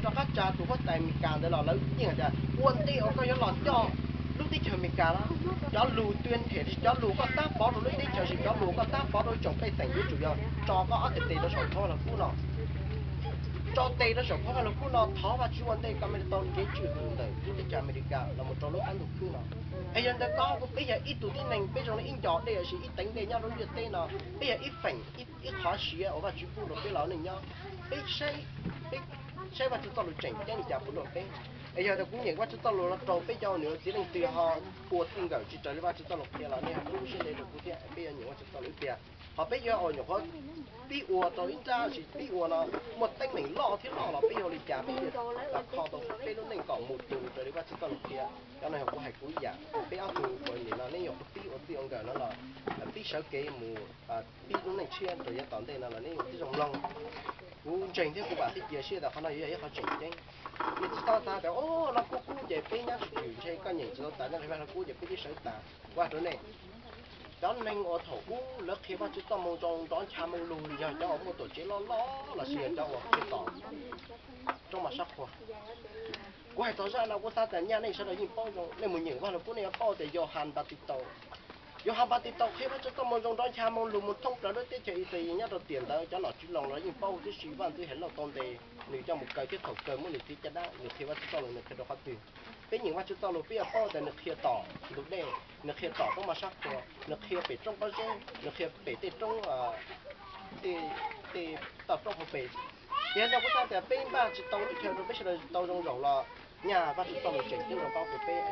Rov qab tsa tus huab tais Amelikas ntawd los lawv yeej hais tias ua ntej uas koj yuav los coj lub teb chaws Amelikas no, cov lus twb them, cov lus koj tab pov rau lub teb chaws, cov lus koj tab pov rau tsoom pej xeem yuav tsum yog tso koj ob txhais tes rau saum phab Vaj Lug Kub no, tso tes rau saum phab Vaj Lug Kub no, thov Vajtswv ua ntej kom tau kev tswj hwm ntawm lub teb chaws Amelikas los mus rau lub qab ntuj khwb no. Es yog ntawd koj kuj peb yog ib tug tib neeg, peb zoo li ib ncos dej los sis ib teev dej nyob rau lub ntiaj teb no, peb yog ib feem, ib qhov siav uas Vajtswv pub rau peb los neej nyob. Peb saib, peb saib Vajtswv txoj lus tseem ceeb li cas pub rau peb. Es yog tias kuv nyeem Vajtswv txoj lus los raug peb cov ua niam ua txiv leej twg ho ua txij nkawm tsis raws li Vajtswv txoj lus qhia los nej ho pub siab ntev rau kuv thiab, peb yuav nyeem Vajtswv txoj lus ib pliag. Ho peb yuav ua nyuam qhuav pib ua tau ib nrab tsis pib ua no, muaj teeb meem loj thiab loj los peb yuav ua li cas peb thiaj kho tau peb lub neej kom mus tus raws li Vajtswv txoj lus qhia. Cov no yog kuv hais kuv ib yam, peb ob tug uas nim no nej yuav pib ua txij ua nkawm no los pib sawv kev mus pib lub neej tshiab rau yav tom ntej no los nej yuav tib zoo mloog. Kuv ntseeg thiab kuv vam thiab cia siab tias qhov no yuav yog ib qhov tseem ceeb. Nej tsis txhob xav tias o, Vaj Lug Kub ces peb nyab tsis tshwm ntshe koj nyeem tsis tau tas nyob qhov Vaj Lug Kub ces peb twb sawv tas. Kuv hais rau nej, cov neeg uas thaum ub lawv qhia Vajtswv txoj moo zoo nrov ncha moo lug yog cov uas muaj tuam tsev loj loj los sis yog cov uas qhia tom roob moj sab qhua. Kuv hais txog zaj no kuv xav tias nyaj nej sawv daws yeej paub zoo, nej mus nyeem Vaj Lug Kub nej yuav paub tias Yauhas Npatitaus, Yauhas Npatitaus qhia Vajtswv txoj moo zoo nrov ncha moo lug mus thoob plaws lub teb chaws Ixayees nyob rau tiam ntawd. Cov nom tswv Loos los yeej paub huv tib si, Vaj Ntxwv Helauj tau ntes nws coj mus kaw thiab thaum kaw muab nws txiav caj dab, nws qhia Vajtswv txoj lus nws qhia rau qhov twg? Peb nyeem Vajtswv txoj lus peb yuav paub tias nws qhia tom ntug dej, nws qhia tom roob moj sab qhua, nws qhia pem roob pob zeb, nws qhia pem tej roob, tej, tej toj roob hauv pes. Ces yog no kuv xav tias peb npaj tsis tau lub chaw rau peb sawv daws tau zoo zaum los nyaj Vajtswv txoj lus tseem ceeb rau paub rau peb,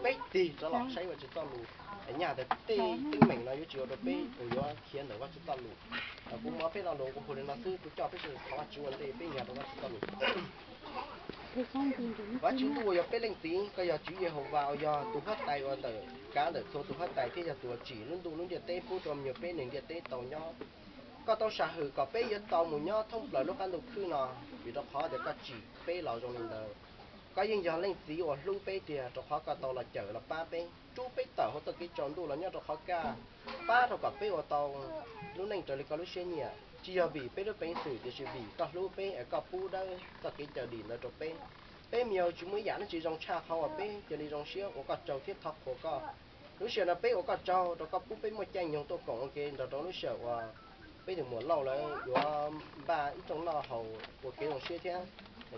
peb tig rov los saib Vajtswv txoj lus, nyaj tias tej teeb meem no yuav tsis ua rau peb uas yuav khiav ntawm Vajtswv txoj lus. Kuv muab peb lo lus kuv hu li no xwb, kuv coj peb sawv daws thov Vajtswv ua ntej peb nyaj rau Vajtswv txoj lus. Vajtswv ntuj uas yog peb leej txiv, koj yog Tswv Yehauvas uas yog tus huab tais uas ntawm, kav ntawm txhua tus huab tais thiab yog tus uas tsim lub ntuj lub ntiaj teb pub rau me nyuam peb neeg ntiaj teb tau nyob. Koj tau sam hwm kom peb yuav tau mus nyob thoob plaws lub qab ntuj khwb no, vim rau qhov tias koj tsim peb los zoo li ntawd. Koj yeej yog leej txiv uas hlub peb tiag, rau qhov koj tau los cawm los pab peb, rub peb tawm hauv txoj kev tsaus ntuj los nyob rau qhov kaj, pab rau kom peb ua tau lub neej raws li koj lub siab nyiam, tsis yog vim peb lub peev xwm tiam sis vim koj hlub peb es koj pub dawb txoj kev cawm dim ntawd rau peb. Peb me nyuam tsis muaj ib yam dab tsi zoo tshaj qhov uas peb cia li zoo siab ua koj tsaug thiab thov qhuas koj. Lub sij hawm no peb ua koj tsaug rau koj pub peb muaj caij nyoog tuaj koom ua ke nrog rau lub sij hawm uas peb tus muam Lauj lawv yuav npaj ib rooj noj haus ua kev zoo siab thiab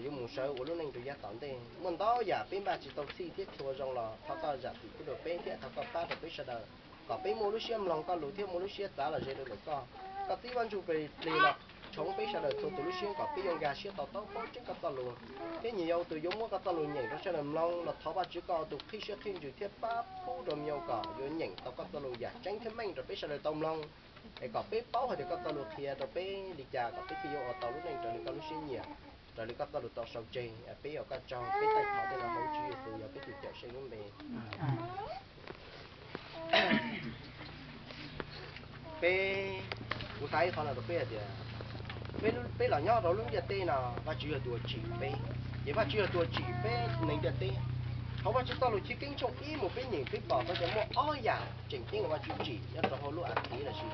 yuav mus sawv ua lub neej rau yav tom ntej. Muaj ntau yam peb npaj tsis tau txhij thiab tsis ua zoo los thov koj zam txim pub rau peb thiab thov koj pab rau peb sawv daws kom peb muaj lub siab mloog koj lus thiab muaj lub siab txav los ze rau ntawm koj. Koj txib Vaj Ntsuj Plig los tshoov peb sawv daws txhua tus lub siab kom peb yuav nkag siab to taub paub tseeb koj txoj lus, thiab nyias yau tus yuav muab koj txoj lus nyeem rau sawv daws mloog los thov Vajtswv koj tus qhib siab qhib ntsws thiab pab pub rau me nyuam kom yuav nyeem tau koj txoj lus yam tseeb thiab meej rau peb sawv daws tau mloog, es kom peb paub hais tias koj txoj lus qhia rau peb li cas kom peb thiaj yuav ua tau lub neej raws li koj lub siab nyiam, raws li koj txoj lus tau sau tseg. Peb ua koj tsaug, peb taij thov tej no hauv Tswv Yexus yog peb tus Cawmseej lub npe. Peb, kuv xav ib qho no rau peb hais tias peb los nyob rau lub ntiaj teb no, Vajtswv yog tus uas tsim peb, ces Vajtswv yog tus uas tsim peb neeg ntiaj teb. Hauv Vajtswv txoj lus Chivkeeb tshooj ib mus peb nyeem peb pom tau tias muaj ob yam tseem ceeb uas Vajtswv tsim nyob rau hauv lub a thiv lossis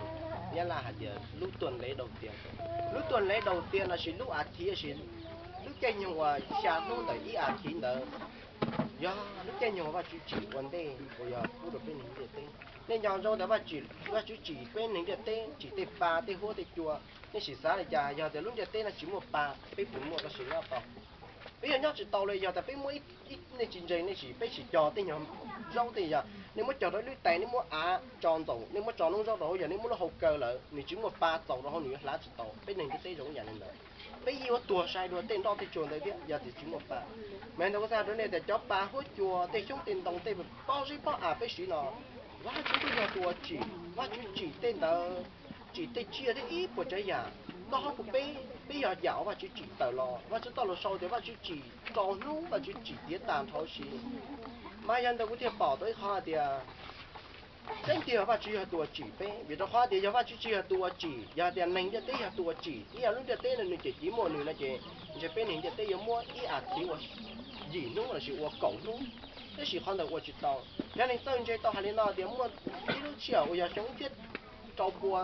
Nyab Laj hais tias lub tuaj ntev dau tias, lub tuaj ntev dau tias lossis lub a thiv lossis lub caij nyoog uas xya hnub ntawm ib a thiv ntawd yog lub caij nyoog Vajtswv tsim ua ntej uas yog pub rau peb neeg ntiaj teb. Nej nco ntsoov tias Vajtswv tsim peb neeg ntiaj teb tsim tej pa tej huab tej cua. Nej sim xav li cas, yog tias lub ntiaj teb no tsis muaj pa, peb puas muaj txoj sia nyob tau? Peb yog nyob tsis tau li. Yog tias peb muab, nej tsis ntseeg nej sim, peb sim cog tej nyuag zaub tej yog nej muab cog rau ib lub tais, nej muab av tso ntxaum, nej muab tso noob zaub rau hauv, yog nej muab lub hau kaw lawm nws tsis muaj pa txaus rau hauv nws yuav hlav tsis tau. Peb neeg ntiaj teb zoo ib yam li ntawd, peb yeej yuav tuag sai dua tej nroj tej tsua ntawd thiab yog tias tsis muaj pa. Mas ntawd kuv xav rau nej tias cov pa huab cua tej xyoob tej ntoo tej pob zeb pob av peb siv no, Vajtswv twb yog tus uas tsim, Vajtswv tsim tej ntawd, tsim tej tsiaj thiab ib puas tsav yam. Koj hauv kuv peb, peb yog yam uas Vajtswv tsim tawm los. Vajtswv txoj lus sau tias Vajtswv tsim rau hnub, Vajtswv tsim tiav tag nrho huv si. Mas yog ntawd kuv thiaj pom tau ib qho hais tias tseeb tiag Vajtswv yog tus uas tsim peb, vim rau qhov tias yog Vajtswv tsis yog tus uas tsim, yog tias neeg ntiaj teb yog tus uas tsim, ib yam lub ntiaj teb no nws ces tsis muaj nws no ces ntshe peb neeg ntiaj teb yuav muab ib a thiv ua yim hnub lossis ua kaum hnub, tab sis qhov ntawd ua tsis tau. Cov neeg txawj ntse tau hais li no tias muaj ib lub sij hawm uas yog xyoo ib txhiab rau pua,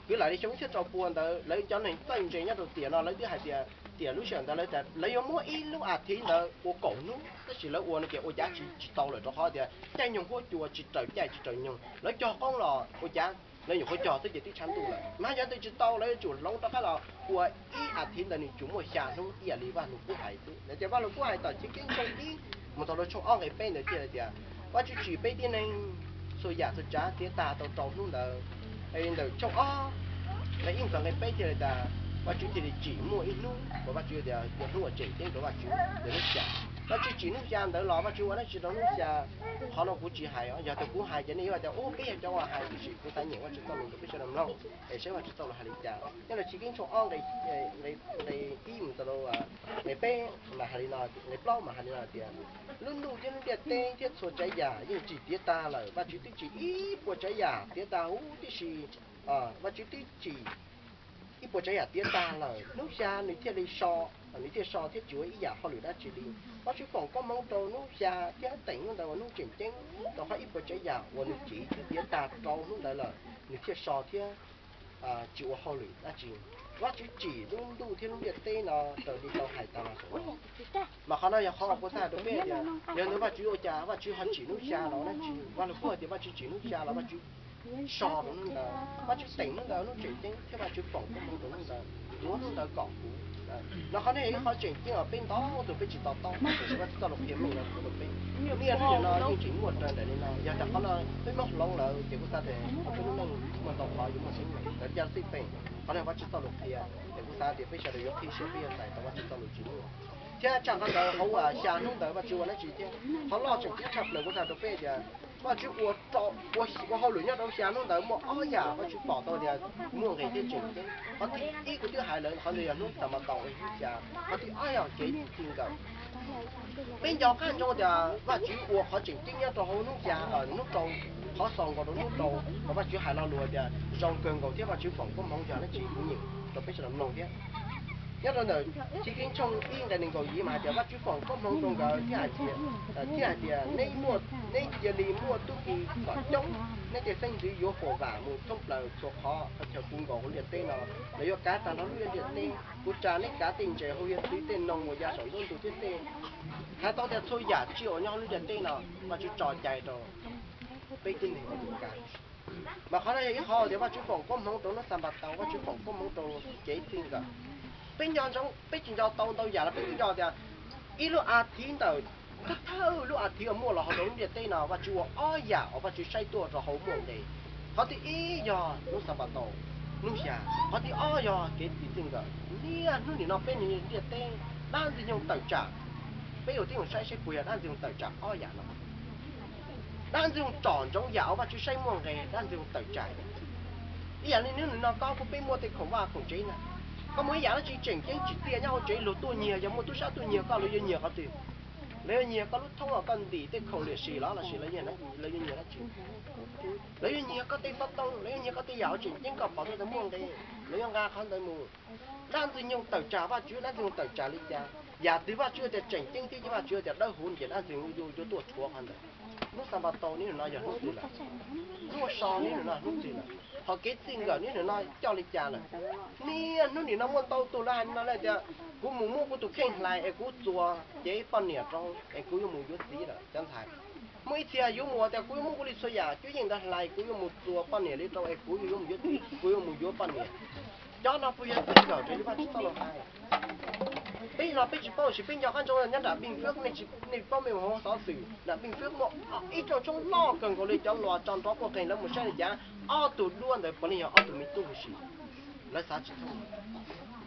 kwv lam li xyoo ib txhiab rau pua ntawd lawv cov neeg txawj ntse nyob rau tiam no lawv twb hais tias Tiam lub sij hawm ntawd lawv tias lawv yuav muab ib lub as thiv ntawd ua kaum hnub, tab sis lawv ua no ces ua cas tsis tau lawm, rau qhov tias caij nyoog huab cua tsis raws caij tsis raws nyoog, lawv cog qoob los ua cas lawv nyuam qhuav cog xwb ces twb tshav ntuj lawm. Mas yog tias tsis tau lawv yuav tsum hloov rov qab los ua ib as thiv ntawd nws tsuas muaj xya hnub ib yam li Vaj Lug Kub hais xwb. Lawv tias Vaj Lug Kub hais tom Chivkeeb tshooj ib mus txog rau tshooj ob nqe peb ntawd thiaj li tias Vajtswv tsim peb tib neeg txhua yam txhua tsav tiav tag tau rau hnub ntawd. Ntawm tshooj ob nqe ib txog nqe peb thiaj li tias Vajtswv thiaj li tsim muaj ib hnub uas Vajtswv tias yog hnub uas tseem ceeb rau Vajtswv, yog hnub xya. Vajtswv tsim hnub xya ntawd los Vajtswv ua dab tsi rau hnub xya? Qhov no kuv tsis hais, yog tias kuv hais ces nej yuav tias ub peb yog cov uas hais, tiam sis kuv xav nyeem Vajtswv txoj lus rau peb sawv daws mloog es saib Vajtswv txoj lus hais li cas. Nyob rau Chivkeeb tshooj ob nqe ib mus txog rau nqe peb mas hais li no, nqe plaub mas hais li no tias lub ntuj thiab lub ntiaj teb thiab txhua tsav yam yeej tsim tiav tag lawm. Vajtswv twb tsim ib puas tsav yam tiav tag huv tib si. Vajtswv twb tsim ib puas tsav yam tiav tag lawm, hnub xya nws thiaj li so, nws thiaj so thiab tsis ua ib yam hauj lwm dab tsi li. Vajtswv foom koob hmoov rau hnub xya thiab teem hnub ntawd ua hnub tseem ceeb, rau qhov ib puas tsav yam uas nws tsim twb tiav tag rau hnub ntawd lawm, nws thiaj so thiab tsis ua hauj lwm dab tsi. Vajtswv tsim lub ntuj thiab lub ntiaj teb no raws li tau hais tag los saum no. Mas qhov no yog qhov uas kuv xav hais rau peb tias yog ntawd Vajtswv ua cas Vajtswv ho tsim hnub xya los dab tsi? Vaj Lug Kub hais tias Vajtswv tsim hnub xya los Vajtswv so rau hnub ntawd, Vajtswv teem hnub ntawd hnub tseem ceeb thiab Vajtswv foom koob hmoov rau hnub ntawd, tuav hnub ntawd kom huv. No qhov no yog ib qho tseem ceeb uas peb ntau tus peb tsis to taub, tiam sis Vajtswv txoj lus qhia meej no qhia rau peb. Niaj hnub no yeej tseem muaj raws nraim li no, yog tias qhov no peb muab hloov lawm ces kuv xav tias peb lub neej muaj ntau qhov yuav muaj teeb meem ntawd caj xij peem. Qhov no Vajtswv txoj lus qhia, ces kuv xav tias peb sawv daws yuav qhib siab peb yuav txais tau Vajtswv txoj lus tsis muaj. Thiab tshaj qhov ntawd hauv xya hnub ntawd Vajtswv ua dab tsi thiab? Qhov loj tseem ceeb tshaj plaws kuv xav rau peb tias Vajtswv ua hauj lwm nyob rau xya hnub ntawd muaj ob yam Vajtswv pom tau tias muaj nqis thiab tseem ceeb. Qhov thib ib kuv twb hais lawm, qhov ntawd yog hnub Xanpataus hnub xya. Qhov thib ob yog kev txij nkawm. Peb nco qab ntsoov tias Vajtswv ua qhov tseem ceeb nyob rau hauv hnub xya, hnub rau, qhov xaus nkaus rau hnub rau, mas Vajtswv hais lo lus tias zoo kawg nkaus thiab Vajtswv foom koob hmoov yog dab tsi kuv nyeem rau peb sawv daws mloog thiab. Nyob rau ntawm Chivkeeb tshooj ib nqe nees nkaum yim mas hais tias Vajtswv foom koob hmoov rau nkawd thiab hais tias, thiab hais tias neb cia li muaj tub ki kom coob, neb tej xeeb ntxwv yuav huam vam mus thoob plaws txhua qhov qhov chaw puv nkaus hauv ntiaj teb no. Lawv yuav kav tag nrho lub ntiaj teb. Kuv tsa neb kav tej ntses hauv hiav txwv, tej noog uas ya saum nruab ntug thiab tej, hais tau tias txhua yam tsiaj uas nyob hauv lub ntiaj teb no Vajtswv tso cai rau peb tib neeg ua tus kav. Mas qhov no yog ib qho tias Vajtswv foom koob hmoov rau hnub Xanpataus, Vajtswv foom koob hmoov rau kev txij nkawm. Peb nco ntsoov, peb tsis nco tau ntau yam los peb twb nco tias ib lub as thiv ntawm thawj thawj lub as thiv uas muaj los hauv rau lub ntiaj teb no Vajtswv ua ob yam uas Vajtswv saib tuaj rau hauv muaj nqis. Qhov thib ib yog hnub Xanpataus, hnub xya. Qhov thib ob yog kev txij nkawm. Niaj hnub nim no peb nyob ntiaj teb, dab Ntxwg Nyoog tawm tsam. Peb ua tib zoo saib seb puas yog dab Ntxwg Nyoog tawm tsam ob yam no? Dab Ntxwg Nyoog tsom ntsoov yam uas Vajtswv saib muaj nqis, dab Ntxwg Nyoog tawm tsam. Ib yam li hnub nim no koj kuj peb muaj tej khoom vaj khoom tsev na, koj muaj ib yam dab tsi tseem ceeb tsis tiaj nyob hauv tsev, luag tuaj nyiag, yog muaj tub sab tuaj nyiag koj, lawv yuav nyiag qhov twg? Lawv yuav nyiag koj lub thoob uas koj ntim tej khoom liam sim los lossis lawv yuav nyiag dab tsi? Lawv yuav nyiag koj tej xov tooj, lawv yuav nyiag koj tej yam uas tseem ceeb koj pom tau tias muaj nqis, lawv yuav nqa qhov ntawd mus. Dab Ntxwg Nyoog tawm tsam Vajtswv, dab Ntxwg Nyoog tawm tsam li cas? Yam twg Vajtswv tias tseem ceeb thiab Vajtswv tias dawb huv ces dab Ntxwg Nyoog yuav tuaj rhuav qhov ntawd. Hnub Xanpataus niaj hnub no yog hnub twg lawm? Hnub so niaj hnub no hnub twg lawm? Qhov kev txij nkawm niaj hnub no coj li cas lawm? Niaj hnub nim no muaj ntau tus lawv hais no lawv tias kuv mus muab kuv tus kheej hlais es kuv txuas cev poj niam rau es kuv yuav mus yuav txiv lawm cov ntxhais. Muaj ib txhia yuav mus tias kuv yuav muab kuv li txhua yam cuab yeej ntawd hlais, kuv yuav mus txuas poj niam li rau es kuv yuav mus yuav txiv, kuv yuav mus yuav poj niam. Cov no puas yog txij nkawm raws li Vajtswv txoj lus hais? Peb no peb tsis paub, sis peb nco qab ntsoov nyob nram Pij Fwb, nej paub me hauv xov xwm nram Pij Fwb muaj ib rooj tshoob loj kawg nkaus li, cov luas tso nrov quaj qeeg, lawv mus saib li cas, ob tug duab ntawd puav leej yog ob tug me tub huv si. Lawv xav tsis thoob.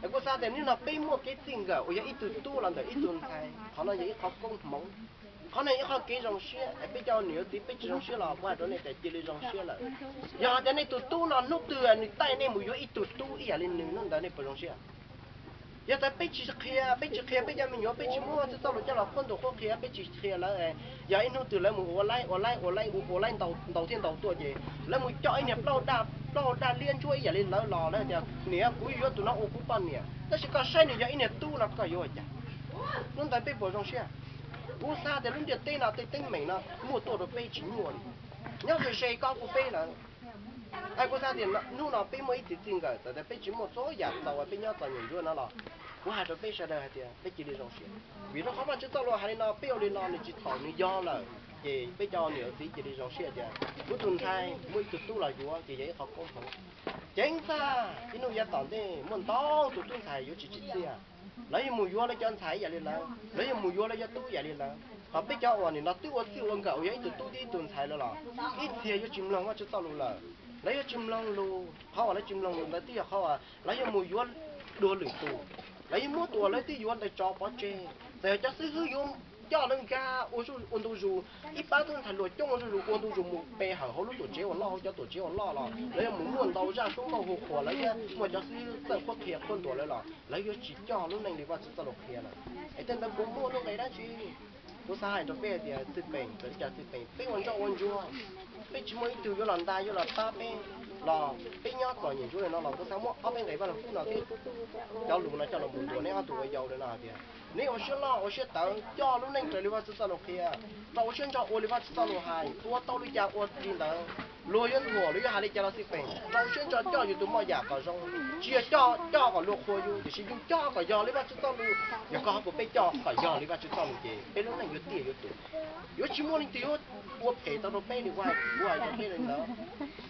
Es kuv xav tias nim no peb muaj kev txij nkawm uas yog ib tug tub los ntawm ib tug ntxhais, qhov no yog ib qho koob hmoov. Qhov no yog ib qho kev zoo siab es peb cov niam yuav txiv peb tsis zoo siab los kuv hais rau nej tias cia li zoo siab lawm. Yog hais tias nej tus tub no hnub twg nws taij nej mus yuav ib tug tub ib yam li nws, hnub ntawd nej puas zoo siab? Yog tias peb tsis qhia, peb tsis qhia peb cov me nyuam, peb tsis muab Vajtswv txoj lus coj los qhuab ntuas qhuab qhia, peb tsis qhia lawv, yog ib hnub twg lawv mus ua laib ua laib ua laib ua laib ntau thiab ntau tuaj ces lawv mus coj ib niag plaub hau daj, plaub hau daj liab ntsuab ib yam li lawv los lawv tias niam, kuv yuav tus no ua kuv poj niam, tab sis koj saib nws yog ib niag tub no koj yuav ua cas? Hnub ntawd peb puas zoo siab? Kuv xav tias lub ntiaj teb no tej teeb meem no muaj tuaj rau peb tsis nyuaj li. Nyob ze ze koj kuj peb lawm. Kuv xav tias hnub no peb muaj ib txij txij nkawm txawm tias peb tsis muaj txhua yam txaus uas peb nyob txom nyem ntsuav no los Kuv hais rau peb sawv daws hais tias peb cia li zoo siab, vim rau qhov Vajtswv txoj lus hais li no, peb ua li no nws tsis txhaum, nws yog lawm. Ces peb cov niam txiv cia li zoo siab tias kuv tus ntxhais muaj ib tug tub los yuav ces yog ib qho koob hmoov. Ceev txaj ib hnub yav tom ntej muaj ntau tus tub ntxhais yuav tsis tsim txiaj, lawv yuav mus yuav lawv cov ntxhais ib yam li lawv, lawv yuav mus yuav lawv cov tub ib yam li lawv. Hos peb cov uas nim no twb ua txij ua nkawm uas yog ib tug tub thiab ib tug ntxhais lawm los ib txhia yuav tsis mloog Vajtswv txoj lus lawm. Lawv yuav tsis mloog lus, qhov uas lawv tsis mloog lus ntawd twb yog qhov uas lawv yuav mus yuav dua lwm tus, lawv yuav muab tus uas lawv twb yuav ntawd tso pov tseg. Txawm yog cov xib hwb yuav coj lawv nkag ua ntu zus, ib pab tub ntxhais hluas coob ua ntu zus, ua ntu zus mus pe hawm hauv lub tuam tsev uas loj, hauv cov tuam tsev uas loj los lawv yuav mus muaj ntau zaj suab nkauj hu qhuas, lawv thiab muaj cov xib hwb txawj qhuab qhia qhuab ntuas lawv los lawv yuav tsis coj lub neej li Vajtswv txoj lus qhia lawm. Es tej ntawd puas muaj lub nqe dab tsi? Kuv xav hais rau peb hais tias txij peem, txawm li cas txij peem peb ua ntsoj ua ntsuag, peb tsis muaj ib tug yuav los nta yuav los pab peb los peb nyob txom nyem ntsuav li no los kuv xav muab ob peb nqe Vaj Lug Kub no thiab cov lus no coj los mus ntuas neb ob tug ua yau li no hais tias neb ua siab loj ua siab tawv coj lub neej raws li Vajtswv txoj lus qhia, rau ua siab ntso ua li Vajtswv txoj lus hais, ua tau li cas ua li ntawd. Luag yuav nthuam, luag yuav hais li cas los xij peem, rau ua siab ntso coj yus tus moj yam kom zoo, tsis yog coj, coj kom luag qhuas yus, tiam sis yus coj kom yog li Vajtswv txoj lus. Yog koj ho puas peb coj kom yog li Vajtswv txoj lus ces peb lub neej yuav tiaj yuav tus, yuav tsis muaj leej twg yuav ua phem tau rau peb li. Kuv hais rau peb li ntawd.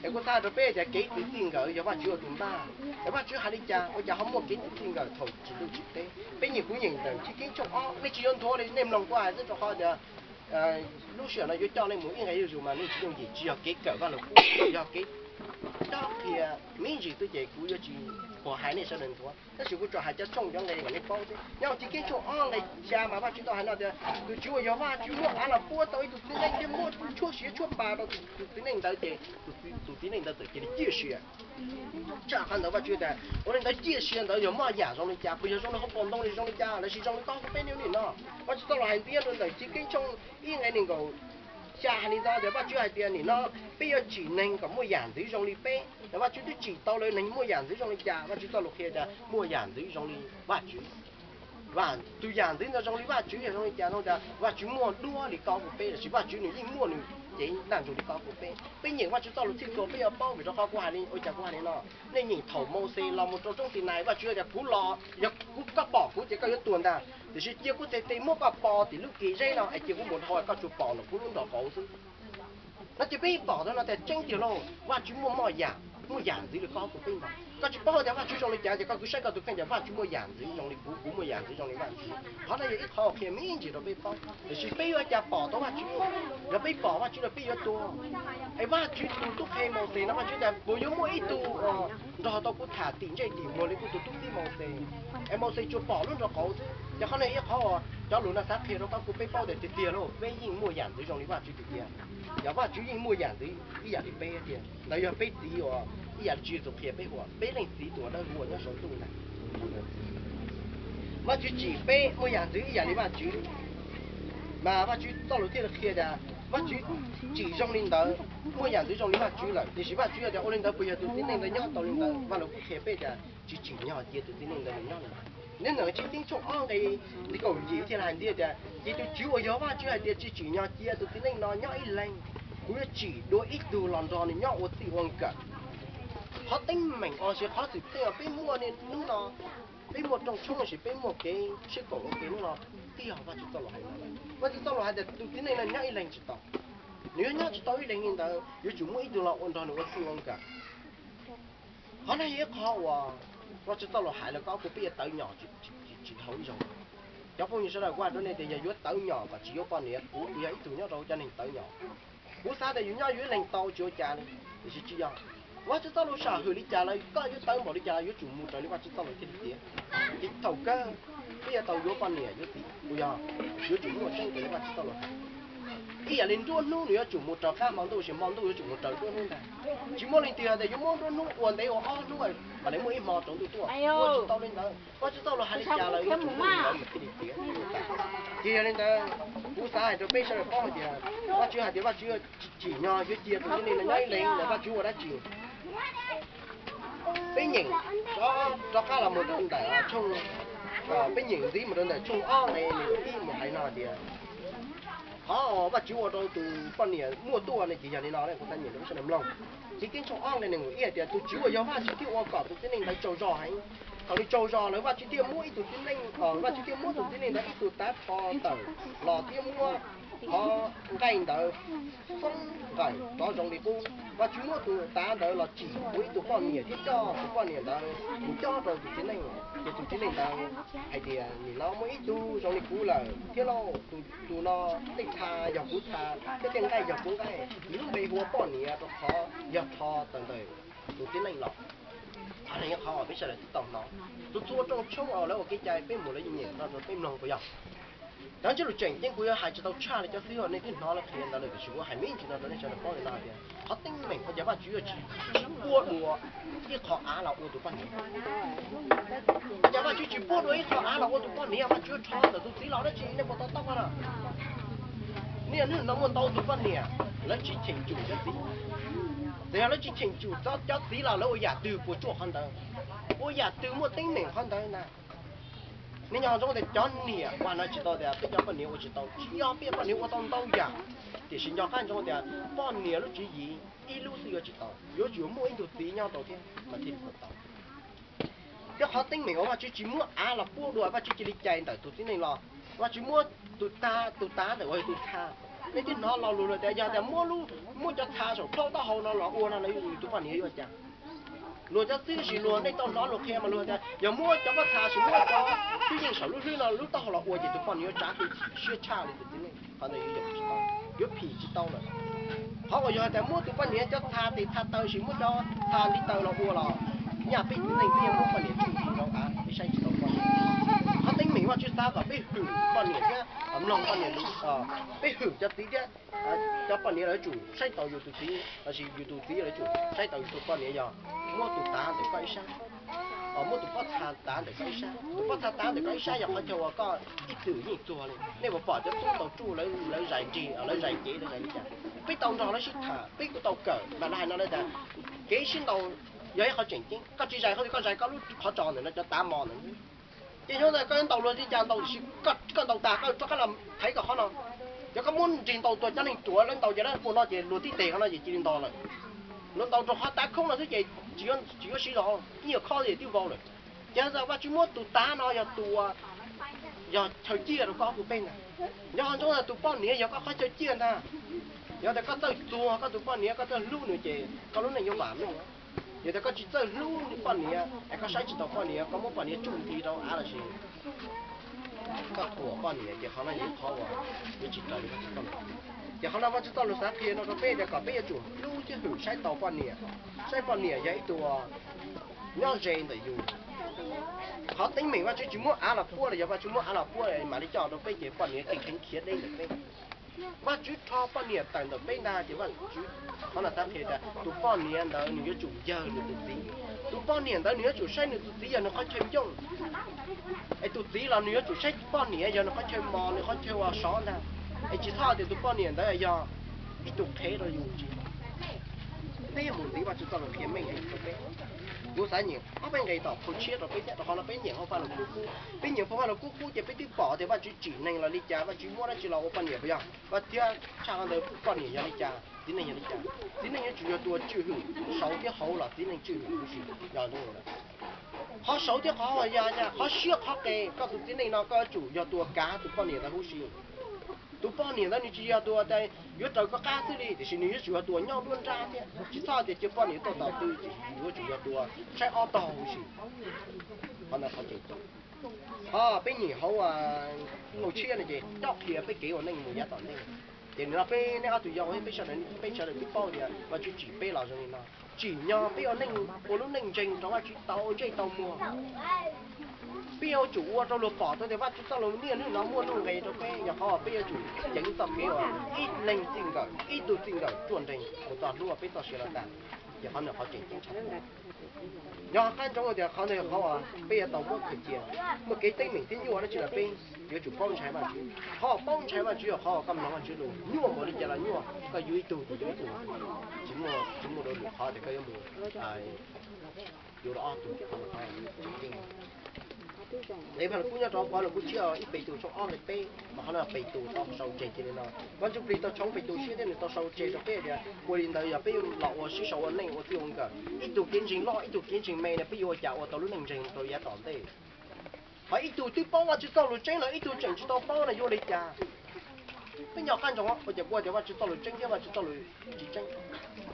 Es kuv xav hais rau peb tias kev txwv txij nkawm yog Vajtswv ua tus npaj, es Vajtswv hais li cas ua cas ho muaj kev txwv txij nkawm thaum tsis ntuj tsis teb. Peb nyeem kuv nyeem ntawm Chivkeeb tshooj ob, nej tsis yuav nthuav li, nej mloog kuv hais xwb rau qhov tias lub sij hawm no yuav coj nej mus ib nqe zuj zus mas nej tsis yooj yim, tsis yog kev kawm Vaj Lug Kub, yog kev cob qhia me ntsis xwb ces kuv yuav tsis pom hais nej sawv daws nthuav, tab sis kuv tsuas hais cov tshooj cov nqe kom nej paub xwb. Nyob hauv Chivkeeb tshooj ob nqe xya mas Vajtswv tau hais no tias tus Tswv uas yog Vajtswv muab av los puab tau ib tug txiv neej thiab muab tshuab siav tshuab pa rau tus txiv neej ntawd ces tus txiv neej ntawd txawm cia li ciaj sia. Tshaj qhov ntawd Vajtswv tias ua li ntawd ciaj sia ntawd yog moj yam zoo li cas, puas yog zoo li hauv paus ntoo li zoo li cas, lossis zoo li koj kuv peb niaj hnub nim no? Vajtswv txoj lus hais ntxiv rau ntawm Chivkeeb tshooj ib nqe nees nkaum xya hais li ntawd tias Vajtswv hais tias nim no peb yuav tsim neeg kom muaj yam ntxwv zoo li peb. Los Vajtswv twb tsim tau lawv neeg muaj yam ntxwv zoo li cas? Vajtswv txoj lus qhia tias muaj yam ntxwv zoo li Vajtswv. Tus yam ntxwv ntawd zoo li Vajtswv yog zoo li cas no tias Vajtswv muaj duab li koj kuv peb, lossis Vajtswv nws yeej muaj nws cev ntaj ntsug li koj kuv peb. Peb nyeem Vajtswv txoj lus txhij txhua peb yuav paub vim rau qhov kuv hais li, ua cas kuv hais li no? Nej nyeem thaum Mauxes los mus rau roob Xinais, Vajtswv tias kuv los, yog kuv, koj pom kuv ces koj yuav tuag ntag, tiam sis cia kuv txhais tes muab koj pov tim lub kis zeb no es cia kuv mus dhau koj tsuas pom nram kuv lub nraub qaum xwb. No ces peb pom tau no tias tseeb tiag lauj, Vajtswv muaj moj yam, muaj yam ntxwv li koj kuv peb ntag. Koj tsis paub tias Vajtswv zoo li cas ces koj kuj saib koj tus kheej tias Vajtswv muaj yam ntxwv zoo li kuv, kuv muaj yam ntxwv zoo li Vajtswv. Qhov no yog ib qho qhia me ntsis rau peb paub, tiam sis peb yuav ua cas pom tau Vajtswv? Yog peb pom Vajtswv los peb yuav tuag. Es Vajtswv tus tub qhe Mauxes no Vajtswv tias puas yuav muaj ib tug nrog tau kuv tham tim ntsej tim muag li kuv tus tub txib Mauxes? Es Mauxes tsuas pom lub nraub qaum xwb. Ces qhov no ib qho uas cov lus no xav qhia rau koj kuv peb paub tias tiag tiag lauj, peb yeej muaj yam ntxwv zoo li Vajtswv tiag tiag. Yog Vajtswv yeej muaj yam ntxwv ib yam li peb tiag. Ntawd yog peb txiv uas ib yam li Tswv Yexus qhia peb hu ua peb leej txiv tus uas dawb huv uas nyob saum ntuj ntag. Vajtswv tsim peb muaj yam ntxwv ib yam li Vajtswv, mas Vajtswv txoj lus thiaj li qhia tias Vajtswv tsim zoo li ntawd, muaj yam ntxwv zoo li Vajtswv lawm, tiam sis Vajtswv tias ua li ntawd puas yog tus txiv neej ntawd nyob tau li ntawd? Vaj Lug Kub qhia peb tias tsis tsim nyog cia tus txiv neej ntawd nws nyob li ntawd. Nyob ntawm Chivkeeb tshooj ob nqe nees nkaum yim thiaj li hais ntxiv tias ces tus Tswv uas yog Vajtswv hais tias tsis tsim nyog cia tus txiv neej no nyob ib leeg, kuv yuav tsim dua ib tug los nrog nws nyob ua txij ua nkawm. Qhov teeb meem los sis qhov xwm txheej uas peb muaj niaj hnub no, peb muaj rooj tshoob los sis peb muaj kev sib koom ua ke hnub no, twb yog Vajtswv txoj lus hais no. Vajtswv txoj lus hais tias tus txiv neej no nyob ib leeg tsis tau, nws yuav nyob tsis tau ib leeg li ntawd, yuav tsum muaj ib tug los ua nrog nws ua txij ua nkawm. Qhov no yog ib qho uas Vajtswv txoj lus hais los koj kuv peb yuav tawv nyom tsis dhau ib zaug. Cov phooj ywg sawv daws, kuv hais rau nej tias yog yuav tawv nyom kom tsis yuav poj niam, kuv yog ib tug nyob rau cov neeg tawv nyom. Kuv xav tias yus nyob yus ib leeg tau tsis ua cas li, tiam sis tsis yog. Vajtswv txoj lus sam hwm li cas los koj yuav tawv npaum li cas los yuav tsum mus raws li Vajtswv txoj lus thiaj li tiav. Ces thaum kawg peb yuav tau yuav poj niam yuav txiv, puas yog? Yuav tsum muaj tseeb raws li Vajtswv txoj lus hais. Ib yam li nruab hnub nws yuav tsum mus raws qab hmo ntuj, sis hmo ntuj yuav tsum mus raws nruab hnub ntag. Tsis muaj leej twg hais tias yuav muab nruab hnub ua ntev ua ob hnub mam li muaj ib hmo tsaus ntuj tuaj, ua tsis tau li ntawd. Vajtswv txoj lus hais li cas los yuav tsum muaj li ntawd mas thiaj li tiav. Ces yog li ntawd, kuv xav hais rau peb sawv daws paub hais tias Vajtswv hais tias Vajtswv tsis tsim nyog yuav cia tus tib neeg no nyob ib leeg los Vajtswv ua dab tsi? Peb nyeem rov qab los mus rau ntawm tshooj, peb nyeem ntxiv mus rau ntawm tshooj ob nqe nees nkaum ib mus hais no tias, Vaj tswv ua rau tus poj niam muaj tuaj ne ces yog li no, kuv tab nyiam rau peb sawv daws mloog. Chiv keeb tshooj ob nqe nees nkaum ib hais tias tus Tswv uas yog Vaj tswv thiaj ua kom tus txiv neej ntawd tsaug zog heev. Thaum nws tsaug zog lawm Vaj tswv thiaj muab ib tug txiv neej, Vaj tswv thiaj muab tus txiv neej ntawd ib tug tav rho tawm los thiab muab qhov nqaij ntawd foob nqawm rov zoo li qub. Vaj tswv muab tus tav ntawd los tsim ua ib tug poj niam thiab coj tus poj niam ntawd mus cob rau tus txiv neej. Ces tus txiv neej ntawd hais tias, nim no muaj ib tug zoo li kuv lawm thiab lauj, tus no tej txha yog kuv txha thiab tej nqaij yog kuv nqaij. Nws lub npe hu ua poj niam rau qhov yog rho tawm ntawm tus txiv neej los. Qhov no yog qhov uas peb sawv daws twb tau hnov. Txhua txhua rooj tshoob uas lawv ua kev cai peb mus lawv yeej nyeem no rau peb mloog puas yog? Cov ntsiab lus tseem ceeb kuv yuav hais tsis tau tshaj li cov xib hwb nej twb hnov lawv qhia ntawd lawm, tiam sis kuv hais me ntsis no rau nej sawv daws paub li no hais tias qhov teeb meem uas yog Vaj tswv yuav tsis puab dua ib qho av los ua tus poj niam. Ua cas Vaj tswv tsis puab dua ib qho av los ua tus poj niam, Vaj tswv yuav rho ntawm tus txiv los dab tsi nej puas to taub no? Niaj hnub no muaj ntau tus poj niam lawv tsis cheem tsum cov txiv. Txawm yog lawv tsis cheem tsum cov txiv los lawv ua yam twg puas tsuaj qhov ntawd, ua yam twg muaj teeb meem qhov ntawd na. Nej nco ntsoov tias cov niam uas no tsis tau tias peb cov poj niam ua tsis tau, tsis yog peb cov poj niam ua tau ntau yam, tiam sis nco qab ntsoov tias poj niam lub tswv yim ib lub xwb yuav tsis tau, yuav tsum muaj ib tug txiv nyob rau thiab mas thiaj li tau. Thiab qhov teeb meem uas Vaj tswv tsis muab av los puab dua, Vaj tswv cia li cais ntawm tus txiv neej los, Vaj tswv muab tus tav, tus tav ntawm uas yog tus txha. Nej twb hnov lo lus luag tias yog tias muab lub, muab cov txha saum plhaub taub hau no los ua no los yus tus poj niam yuav ua cas? Luag cov xib hwb sis luag, nej tau hnov luag qhia mas luag tias yog muab cov pob txha sis muab cov twb yeej saum lub hlwb no lub taub hau los ua ces tus poj niam yuav tsav txim siab tshaj li tus txiv neej. Qhov ntawd yuav phim tsis tau lawm. Qhov uas yog hais tias muab tus poj niam cov txha tes txha taw sis muab cov txha ntiv taw los ua los, nyaj peb txiv neej thiaj muab poj niam tsuj rau av, peb saib tsis tau poj niam. Qhov teeb meem Vaj tswv xav kom peb hwm poj niam thiab mloog poj niam lus, peb hwm cov txiv thiab cov poj niam lawv yuav tsum saib taus yus tus txiv lossis yus tus txiv lawv yuav tsum saib taus yus tus poj niam yog muab tus tav ntawm koj ib sab, muab tus pob txha tav ntawm koj ib sab. Tus pob txha tav ntawm koj ib sab yog qhov chaw uas koj ib txwm yeej txuag li. Nej puas pom cov tub tau tsuj lawv zais nrig, lawv zais cev, lawv zais li cas? Peb tau nrog lawv sib tham, peb kuj tau kawm mas lawv hais no lawv tias kev sib ntaus yog ib qho tseem ceeb. Koj tsis zais qhov twg, koj zais koj lub qhov tsos ntawm no cov tav mos ntawd. Ces nyob ntawd koj yuav ntaus luag li cas ntaus, tiam sis koj ntaus tas koj rov qab los thaiv koj qhov no. Yog koj muab nrig ntaus tuag cov neeg ruam lawv ntaus ces lawv ua no ces luag tib teg qhov no ces cia li nto lawm. Luag ntaus rau qhov tav khoob no xwb ces tsis yuav siv los, ib nyuag khob ces twb vau lawm. Ces Vaj tswv muab tus tav no yog tus, yog chaw ciaj rau koj ob peb ntag. Nco ntsoov tias tus poj niam yog koj qhov chaw ciaj ntag. Yog tias koj txawj txuag koj tus poj niam, koj txawj hlub nws ces koj lub neej yuav vam meej. Yog tias koj tsis txawj hlub poj niam es koj saib tsis taus poj niam, koj muab poj niam tsuj nti rau av lossis koj thuam poj niam ces qhov no yog ib qhov uas yuav tsis raws li Vaj tswv txoj lus. Ces qhov no Vaj tswv txoj lus xav qhia no rau peb tias kom peb yuav tsum hlub thiab hwm saib taus poj niam, saib poj niam yog ib tug nyob ze ntawm yus. Qhov teeb meem Vaj tswv tsis muab av los puab los yog Vaj tswv muab av los puab mam li coj rau peb ces poj niam kheev kheev khiav deb ntawm peb. Vaj tswv rho poj niam tawm ntawm peb ntag ces Vaj tswv, qhov no xav qhia tias tus poj niam ntawd nws yuav tsum yawg nws tus txiv. Tus poj niam ntawd nws yuav tsum saib nws tus txiv yog nws qhov chaw ncoo, es tus txiv los nws yuav tsum saib poj niam yog nws qhov chaw mos, nws qhov chaw uas sov ntag. Es tsis txhob tias tus poj niam ntawd yog ib tug qhev rau yus tsis. Peb yuav mus ntxiv Vaj tswv txoj lus qhia meej heev rau peb. Kuv xav nyeem ob peb nqe tom phau tshiab rau peb thiab, rau qhov no peb nyeem hauv Vaj Lus Kub Qub, peb nyeem hauv Vaj Lus Kub Qub ces peb twb pom tias Vaj tswv tsim neeg los li cas, Vaj tswv muab dab tsi los ua poj niam puas yog? Vaj thiab tshaj qhov ntawd poj niam yog li cas, txiv neej yog li cas? Txiv neej yuav tsum yog tus uas tswj hwm saud thiab hauv los txiv neej tswj hwm huv si, yog li ntawd. Qhov saud thiab qhov hauv yog qhov siab qhov qes, koj tus txiv neej no koj yuav tsum yog tus uas kav tus poj niam ntawd huv si. Tus poj niam ntawd nws tsis yog tus uas yuav raws koj qab xwb li, tiam sis nws yuav tsum yog tus uas nyob nruab nrab thiab, tsis txhob tias cia poj niam tuaj tos twg, yuav tsum yog tus uas saib ob tog huv si. Qhov ntawd qhov tseem ceeb. Ho peb nyeem hauv Phau Tshiab no ces coj qhia peb kev ua neej mus yav tom ntej. Ces nim no peb neb ob tug yau thiab peb sawv daws, peb sawv daws twb paub tias Vaj Tswv tsim peb los zoo li no, tsim nyog peb ua neej, ua lub neej ntseeg rau Vaj Tswv tau ntsej tau muag. Peb yuav tsum ua rau luag pom tau tias Vaj Tswv txoj lus niaj hnub no muaj nuj nqis rau peb, yog qhov peb yuav tsum ceev txoj kev uas ib leeg txij nkawm, ib tug txij nkawm ruaj nreeg mus txog hnub uas peb txoj sia los tag. Ces qhov ntawd qhov tseem ceeb tshaj. Yog qab ntsoov tias qhov ntawd yog qhov uas peb yuav tau muab khaws cia, muaj kev teeb meem thiab nyuaj dab tsi los peb yuav tsum paub ntshai Vaj Tswv. Qhov paub ntshai Vaj Tswv yog qhov uas koj mloog Vaj Tswv lus nyuaj npaum li cas los nyuaj, koj yug ib tug ces yug ib tug, tsis muaj, tsis muaj dua lwm qhov tias koj yuav mus yug rau ob tug. Nqe Vaj Lug Kub nyob rau Vaj Lug Kub tshiab ib Petus tshooj ob nqe peb mas qhov no Petus tau sau tseg kiag li no. Vaj Ntsuj Plig tau tshoov Petus siab thiab nws tau sau tseg rau peb tias ua li ntawd yog peb los ua sib sau ua neej ua txij ua nkawm, ib tug kev ntseeg loj ib tug kev ntseeg me no peb yuav ua cas ua tau lub neej ntseeg rau yav tom ntej. Ho ib tug twb paub Vaj Tswv txoj lus tseeb los ib tug tseem tsis tau paub no yuav ua li cas? Peb nco qab ntsoov ua cas kuv tias Vaj Tswv txoj lus tseeb thiab Vaj Tswv txoj lus tsis tseeb.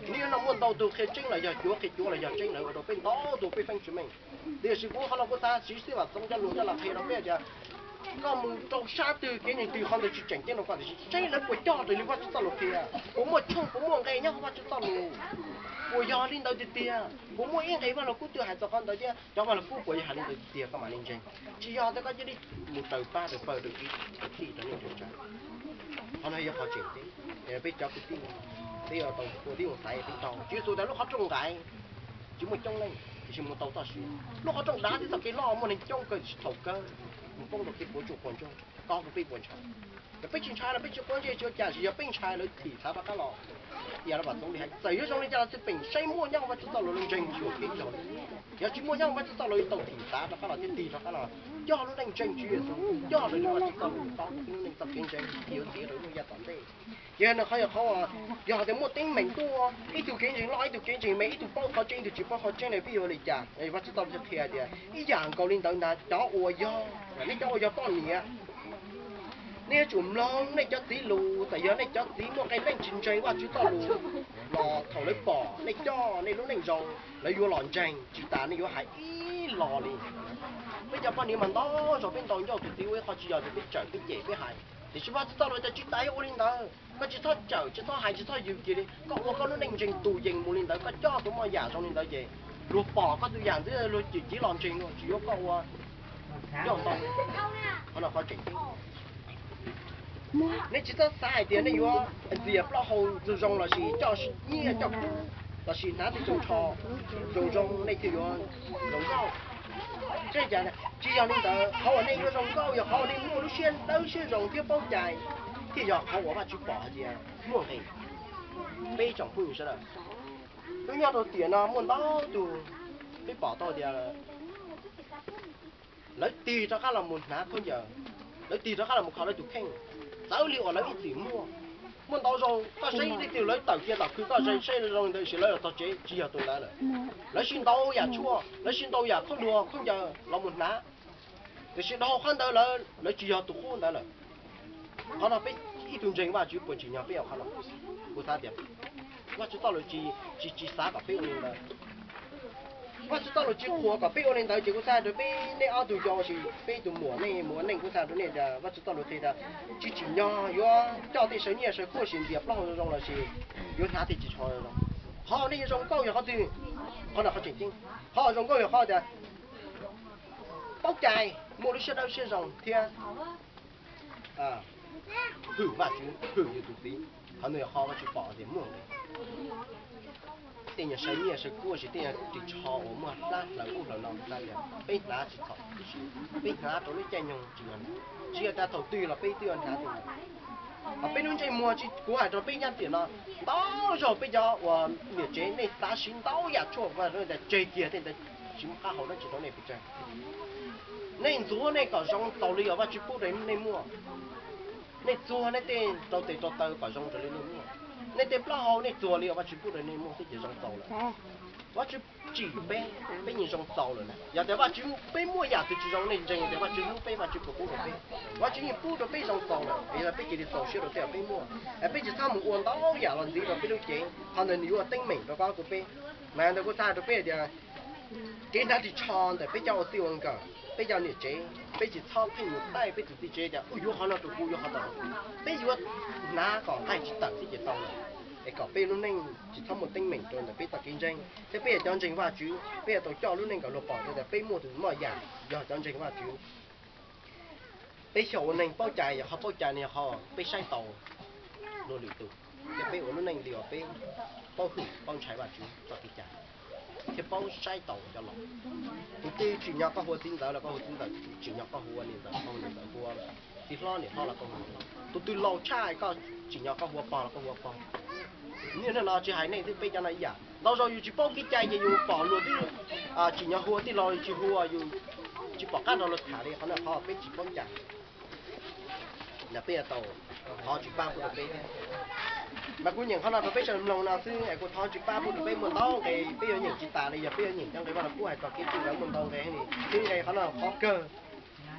Nim no muaj ntau tus qhia tseeb los yog cuav, qhia cuav los yog tseeb, lawv ua rau peb ntau tus peb feeb tsis meej. Tiam sis kuv qhov no kuv xav siv xib fwb Vam Txoov cov lus coj los qhia rau peb tias koj mus rau sab twg kev ntseeg twg qhov ntawd tsis tseem ceeb rau koj, tiam sis seb lawv puas coj raws li Vaj Tswv txoj lus qhia, puas muaj tshooj puas muaj nqe nyob hauv Vaj Tswv txoj lus, puas yog li ntawd tiag tiag, puas muaj ib nqe Vaj Lug Kub twg hais txog qhov ntawd thiab cov Vaj Lug Kub puas yog hais li ntawd tiag tiag koj mam li ntseeg. Tsis yog tias koj cia li mus raws pab raws pawg raws tij raws neej raws tsav. Qhov no yog qhov tseem ceeb, peb cov kwv tij, peb yuav tau ua tib zoo xaiv peb tau. Tswv Yexus tias lub qhov rooj nqaim tsis muaj coob leej, tiam sis mus tau txoj sia. Lub qhov rooj dav thiab txoj kev loj muaj neeg coob kawg tsis txhaum kawg, mus poob rau kev puas tsuaj quav ntsuag, koj kuv peb puas ntshai? Yog peb tsis ntshai los peb tsis quav ntsej tsis ua cas, tsis yog peb ntshai lawv thim txhav rov qab los. Ib yam li Vam Txoov li hais, txawm yuav zoo li cas los xij peem saib muaj nyob Vaj Tswv txoj lus los ntseeg tsis ua kev zog li. Yog tsis muaj nyob Vaj Tswv txoj lus yuav tau thim txhav rov qab los thiab tig rov qab los. Coj lub neej ntseeg Tswv Yexus, coj raws li Vaj Tswv txoj lus, tau lub neej txoj kev ntseeg thiaj yuav txiav rau lub yav tom ntej. Ces nws qhov yog qhov uas yog tias muaj teeb meem tuaj, ib tug kev ntseeg loj ib tug kev ntseeg me, ib tug paub qhov tseeb ib tug tsis paub qhov tseeb no peb yuav ua li cas? Vaj Tswv txoj lus qhia tias ib yam nkaus li ntawd ntag cov uas yog, nej cov uas yog poj niam, nej yuav tsum mloog nej cov txiv lus. Txawm yog nej cov txiv muaj qee leej tsis ntseeg Vaj Tswv txoj lus los thaum lawv pom nej coj nej lub neej zoo, lawv yuav los ntseeg tsis tas nej yuav hais ib lo li. Peb cov poj niam mas ntau zaus peb ntaus ncauj tus txiv ua ib qho tsis yog tias peb tsawm peb cem peb hais, tiam sis Vaj Tswv txoj lus tias tsis tas yuav ua li ntawd. Koj tsis txhob tsawm tsis txhob hais tsis txhob yws kiag li, koj ua koj lub neej ntseeg tus yees mus li ntawd, koj coj tus moj yam zoo li ntawd ces luag pom koj tus yam ntxwv luag cim civ los ntseeg luag tsis yuav koj ua yog ntau. Qhov no qhov tseem ceeb. Nej tsis txhob xav hais tias nej yuav ntxias plaub hau zoo zoo lossis coj nyiaj coj kub lossis hnav tej tsoos tsho zoo zoo nej thiaj yuav zoo nkauj. Tsis yog li ntawd, qhov uas nej yuav zoo nkauj yog qhov uas nej muaj lub siab dawb siab zoo thiab paub cai, thiaj yog qhov uas Vaj Tswv pom hais tias muaj nqis. Peb tsoom phooj ywg sawv daws, lub nyob rau tiam no muaj ntau tus, peb pom tau tias lawv tig rov qab los mus hnav khaub ncaws, lawv tig rov qab los mus kho lawv tus kheej, txawv li uas lawv ib txwm muaj. Muaj ntau zaus koj saib leej twg lawv tawm kiag tom khw koj saib zoo ntawd sis lawv los txog tsev tsis yog tus ntawd lawm. Lawv siv ntau yam tshuaj, lawv siv ntau yam khaub ncaws, khaub ncaws los mus hnav, tiam sis dhau qhov ntawd lawv, lawv tsis yog tus qub ntawd lawm. Qhov no peb ib tug ntseeg Vaj Tswv puas tsim nyog peb ua qhov no? Kuv xav tias Vaj Tswv txoj lus tsis, tsis, tsis xav kom peb ua li ntawd. Vaj Tswv txoj lus tsis qhuas kom peb ua li ntawd ces kuv xav rau peb nej ob tug yau sis peb tus muam nej mus ua neej kuv xav rau nej tias Vaj Tswv txoj lus qhia tias tsis tsim nyog yuav coj tej saw nyiaj saw kub sis ntxias plaub hau zoo zoo lossis yuav hnav tej tsoos tsho zoo zoo. Qhov uas nej yuav zoo nkauj yog qhov twg? Qhov no qhov tseem ceeb. Qhov uas zoo nkauj yog qhov tias paub cai, muaj lub siab dawb siab zoo thiab hwm Vaj Tswv, hwm yus tus txiv. Qhov no yog qhov Vaj Tswv pom tias muaj nqis. Tej nyuag saw nyiaj saw kub sis tej nyuag ris tsho uas muaj hlab hlaws ub hlaws no, peb hnav tsis txhaum, peb hnav rau lub caij nyoog tsis yog, tsis yog tias thaum twg los peb twb yuav hnav tiag. Ho peb lub ntsej muag tsis, kuv hais rau peb nyab tiam no, ntau zaus peb cov uas niam tsev nej xav siv ntau yam tshuaj, kuv hais rau nej tias tseg kiag tej ntawd, tsis muaj qab hau dab tsi rau nej pes tsawg. Nej ntxuav nej kom zoo txaus li uas Vaj Tswv pub rau nej muaj. Nej txuag nej tej rau tes rau taw kom zoo raws li nej muaj. Nej tej plaub hau nej txuag li uas Vaj Tswv pub rau nej muaj xwb ces zoo txaus lawm. Vaj Tswv tsim peb, peb yeej zoo txaus lawm na. Yog tias Vaj Tswv peb muaj yam twg tsis zoo nej ntseeg tias Vaj Tswv hlub peb, Vaj Tswv puas pub rau peb? Vaj Tswv yeej pub rau peb zoo txaus lawm, yog peb cia li txaus siab rau tej uas peb muaj, peb tsis txhob mus ua ntau yam los ntxiv rau peb lub cev, qhov ntawd nws yuav ua teeb meem rau koj rau peb. Mas ntawd kuv xav rau peb tias kev hnav ris tsho ntawm peb cov ua txij ua nkawm, peb cov niam tsev, peb tsis txhob pheej mus taij peb tus txiv tsev tias yuav qhov no rau kuv, yuav qhov tod rau kuv. Peb yuav hnav kom nqaij tsis tawm xwb ces tau lawm, es kom peb lub neej tsis txhob muaj teeb meem rau ntawm peb txoj kev ntseeg, thiab peb yog cov ntseeg Vaj Tswv peb yuav tau coj lub neej kom luag pom tias peb muaj tus moj yam yog cov ntseeg Vaj Tswv. Peb xyaum ua neeg paub cai, yog qhov paub cai no yog qhov peb saib taus luag lwm tus, thiab peb ua lub neej li uas peb paub hwm paub ntshai Vaj Tswv txoj kev cai, thiab paub saib taus cov laus. Tus twg tsim nyog koj hu ua txiv ntxawm los koj hu ua txiv ntxawm, tus twg tsim nyog koj hu ua niam ntxawm, koj hu ua niam ntxawm, hu ua txiv hlob niam hlob los koj hu ua niam hlob. Tus twg laus tshaj koj tsim nyog koj hu ua pog los koj hu ua pog. Niaj hnub no tsis hais nej xwb, peb cov no ib yam. Ntau zaus yus tsis paub kev cai ces yus pom luag twb tsim nyog hu ua tij laug yus tsis hu ua, yus tsis pom qab nrog luag tham li, qhov no qhov peb tsis paub cas. Peb yuav tau thov Tswv pab pub rau peb thiab. Mas kuv nyeem qhov no rau peb sawv daws mloog no xwb es kuv thov Tswv pab pub rau peb muaj ntau nqe, peb yuav nyeem tsis tas li, yog peb yuav nyeem cov nqe Vaj Lug Kub hais txog kev txwj lawv muaj ntau nqe heev li. Xwb nqe qhov no qhov kawg,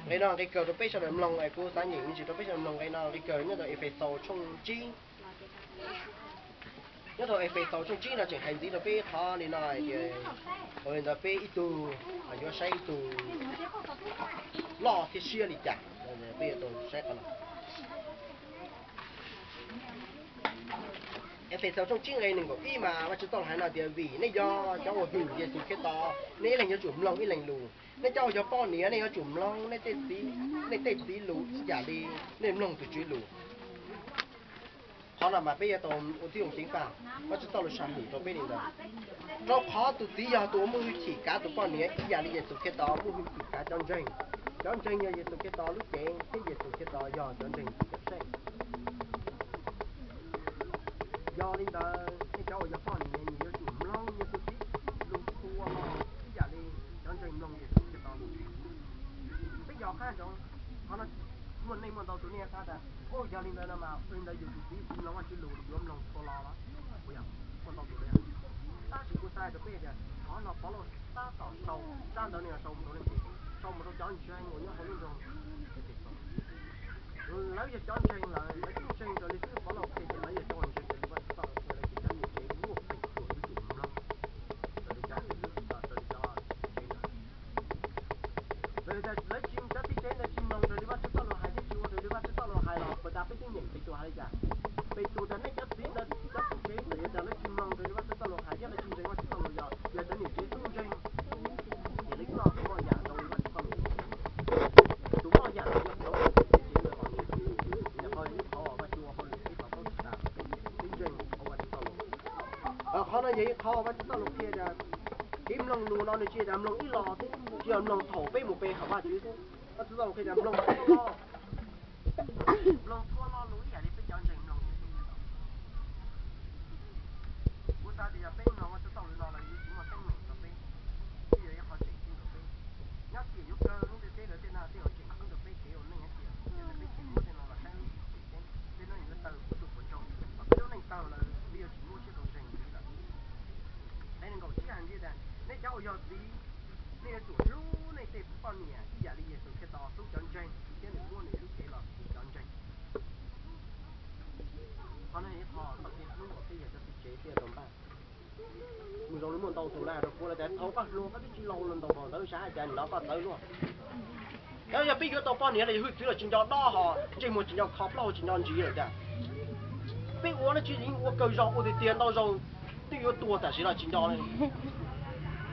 nqe no nqe kawg rau peb sawv daws mloog es kuv xav nyeem me ntsis rau peb sawv daws mloog nqe no, nqe kawg nyob rau Efexaus tshooj tsib. Nyob rau Efexaus tshooj tsib no tseem hais ntxiv rau peb qhov li no hais tias, ua li ntawd peb ib tug yuav saib ib tug loj thiab siab li cas. Peb yuav tau saib qhov no. Efexaus tshooj tsib nqe nees nkaum ib mas Vajtswv txoj lus hais no tias, vim nej yog cov uas hwm Yexus Khetos, nej ib leeg yuav tsum mloog ib leeg lus. Nej cov uas yog poj niam, nej yuav tsum mloog nej tej txiv, nej tej txiv lus ib yam li nej mloog tus Tswv lus. Qhov no mas peb yuav tau ua tib zoo ceev faj, Vajtswv txoj lus sam hwm rau peb li ntawd. Rau qhov tus txiv yog tus uas muaj hwj chim kav tus poj niam ib yam li Yexus Khetos muaj hwj chim kav cov ntseeg. Cov ntseeg yog Yexus Khetos lub cev thiab Yexus Khetos yog cov ntseeg tus cawm seej. Yog li ntawd, nej cov uas yog poj niam, nej yuav tsum mloog nej tus txiv lus txhua hmo ib yam li cov ntseeg mloog Yexus Khetos lus. Peb yog qab ntsoov, qhov no muaj neej muaj ntau tus nej xav tas, u, yog li ntawd no mas ua li ntawd yus tus txiv tsis mloog Vajtswv lus yuav mloog txhua lo los? Puas yog? Muaj ntau tus li. Tab sis kuv xav hais rau peb tias qhov no Pov Lauj tab tom sau, tsab ntawv no yog sau mus rau leej twg? Sau mus rau cov ntseeg uas nyob hauv lub nroog Efexaus. Lawv yog cov ntseeg lawm, lawv twb ntseeg raws li xib hwb Pov Lauj qhia tias lawv yog cov uas ntseeg raws li Vajtswv txoj lus qhia, lawv ces cov niam tsev muaj feem xyuam yuav tsum mloog raws li cov, raws li cov txiv tsev ntawd. Lawv tsis, cov txiv tsev ntawd tsis mloog raws li Vajtswv txoj lus hais thiab tsis ua raws li Vajtswv txoj lus hais los puas tas peb twb nyeem Petus hais li cas? Petus tias nej cov txiv ntawd, cov txiv tsev ntawd yog tias lawv tsis mloog raws li Vajtswv txoj lus hais thiab lawv tsis ntseeg Vajtswv txoj lus, yog, yog cov niam tsev tub ntseeg, ces lawv coj tus moj yam zoo li Vajtswv txoj lus. Tus moj yam no yog cov txiv tsev ntawd los ntsib Vajtswv, yog qhov ib qhov uas Vajtswv ua hauj lwm ib qhov paub tsis tas, peb ntseeg qhov Vajtswv txoj lus. Qhov no yog ib qhov Vajtswv txoj lus qhia tias kev mloog lus no nws tsis yog tias mloog ib los xwb, tsis yog mloog thaum peb mus pe hawm Vajtswv xwb. Vajtswv txoj lus qhia tias mloog txhua lo, mloog txhua lo lus ib yam li peb cov ntseeg mloog Yexus Khetos. Kuv xav tias yog peb mloog Vajtswv txoj lus no los yuav tsis muaj teeb meem rau peb, twb yog ib qho tseem ceeb rau peb. Nyob tias yuav kawg lub ntiaj teb lawv tej no tej uas tseem ceeb rau peb kev ua neej hab tias, yog tias peb tseem muab tej no los saib lub tseem ceeb, peb lub neej yuav tawg puv tsuj puv ntsoog, peb lub neej tawg lawm peb yuav tsis muaj siab rau ntseeg li lawm. Nqe nees nkaum tsib hais ntxiv tias, nej cov uas yog txiv, nej yuav tsum hlub nej tej poj niam ib yam li Yexus Khetos hlub cov ntseeg thiab nws muab nws lub cev los ua cov ntseeg. Qhov no yog ib qho txoj kev hlub uas peb yog cov txiv tsev peb yuav tau npaj. Mus zoo li muaj ntau tus lawv hais rau kuv lawv tias thaum koj hluas koj twb tsis laus los ntaus npaum ntawd, lub sab hais tias nim no koj txawv luaj. Yog peb yuav tau poj niam los yog hwj txwv los tsis nco dob hos ntsej muag tsis nco kho plaub hau tsis nco ntsis lawm tiag. Peb ua dab tsi yeej ua kawg zog ua tiag tiag ntau zaus twb yuav tuag tam sim los tsis nco li.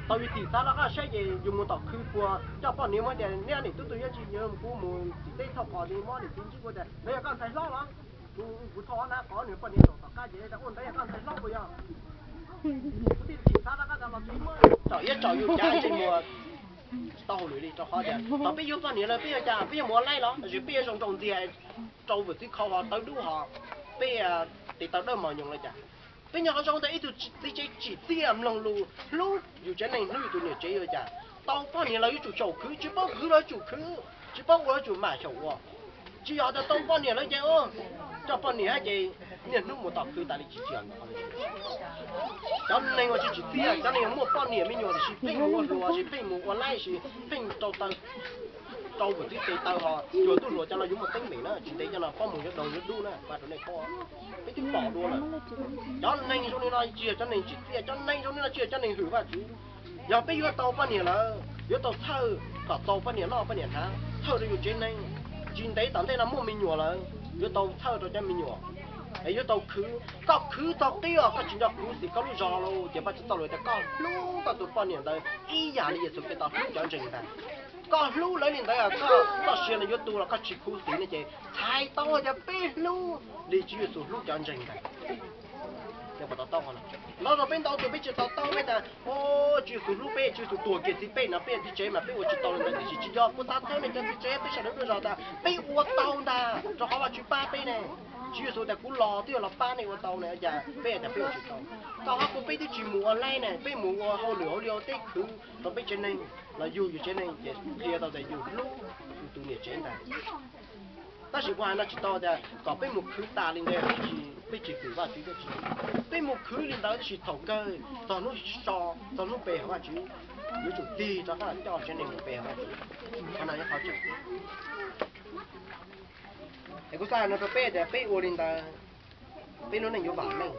Tau yus txim xav rov qab saib ces yus mus tom khw puag coj poj niam muab tias neb niam tub tug yuav tsis nco kuv mus tim teb thauj qos li muab niam txiv ntsib kuv tias lawv yog koj ntxhais hlob los? Kuv, kuv thauj ob nab qos nws poj niam zaum tom qab ces ua ntawd yog koj ntxhais hlob puas yog? Kuv thiaj txim xav rov qab los tsev muab tsaum iab tsaum yus cav ntsej muag tsis tau hauj lwm li rau qhov tias thaum peb yuav poj niam lawm peb yuav cas, peb yuav mus ua laib los los sis peb yuav zoo nraug ntxiag rau vwm txwv khau hos tawv dub hos peb tes taw dawb mos nyoos li cas? Peb nyob qhov zoo ntawm ib tug txiv tsev tsim txiaj mloog lus hlub yus tsev neeg hlub yus tus niam tsev yuav cas? Tau poj niam lawm yuav tsum xyaum khwv, tsis paub khwv los yuav tsum khwv, tsis paub ua los yuav tsum mam xyaum ua. Tsis yog tias tau poj niam lawm ces coj poj niam hab ces niaj hnub mus tom khw tas li, tsis tsim. Cov neeg uas tsis tsim txiaj, cov neeg uas muaj poj niam me nyuam tiam sis pheej mus ua hluas, sis pheej mus ua laib, sis pheej rau taw, rau vwm txwv tes taw hos cuag tub hluas cov no yuav muaj teeb meem na, tsis ntev cov no pob muag yuav daug yuav dub na, kuv hais rau nej paub. Peb twb pom dua lawm. Cov neeg zoo li no tsis yog cov neeg tsim txiaj, cov neeg zoo li no tsis yog cov neeg hwm Vajtswv. Yog peb yuav tau poj niam lawm, yuav tau txhawj kom txaus poj niam noj poj niam hnav, txhawj rau yus tsev neeg. Tsis ntev tom ntej no muaj me nyuam lawm, yuav tau txhawj rau cov me nyuam. Es yuav tau khwv, koj khwv txog qib uas koj tsis nco khuv xim koj lub zog lawm ces Vajtswv txoj lus tias koj hlub koj tus poj niam ntawd ib yam li Yexus Khetos hlub cov ntseeg ntag. Koj hlub lawv li ntawd, koj txoj sia no yuav tu los koj tsis khuv xim no ces txhais tau tias peb hlub li Tswv Yexus hlub cov ntseeg ntag. Ntau zaus peb ntau tus peb tsis to taub, peb tas, o, Tswv Yexus hlub peb, Tswv Yexus tuag kiag txiv peb no peb txiv tsev mas peb ua tsis tau li ntawd, tiam sis tsis yog, kuv xav txhawb nej cov txiv tsev peb sawv daws tuaj zog tas peb ua tau ntag rau qhov Vajtswv pab peb ne. Tswv Yexus tias kuv los twb yog los pab nej ua tau ne, ua cas peb tias peb ua tsis tau? Tau hab kuv peb twb tsis mus ua laib ne, peb mus ua hauj lwm hauv liaj ua teb khwv rau peb tsev neeg los yug yus tsev neeg ces qhia tau tias yus hlub yus tus niam tsev ntag. Tab sis kuv hais no tsis tau tias kom peb mus khwv tas li ntawd peb tsis hwm Vajtswv thiab tsis. Peb mus khwv li ntawd tab sis thaum kawg txog hnub so, txog hnub pe hawm Vajtswv, yuav tsum tig rov qab los coj tsev neeg mus pe hawm Vajtswv. Qhov no yog qhov tseem ceeb. Es kuv xav hais no rau peb tias peb ua li ntawd, peb lub neej yuav vam meej.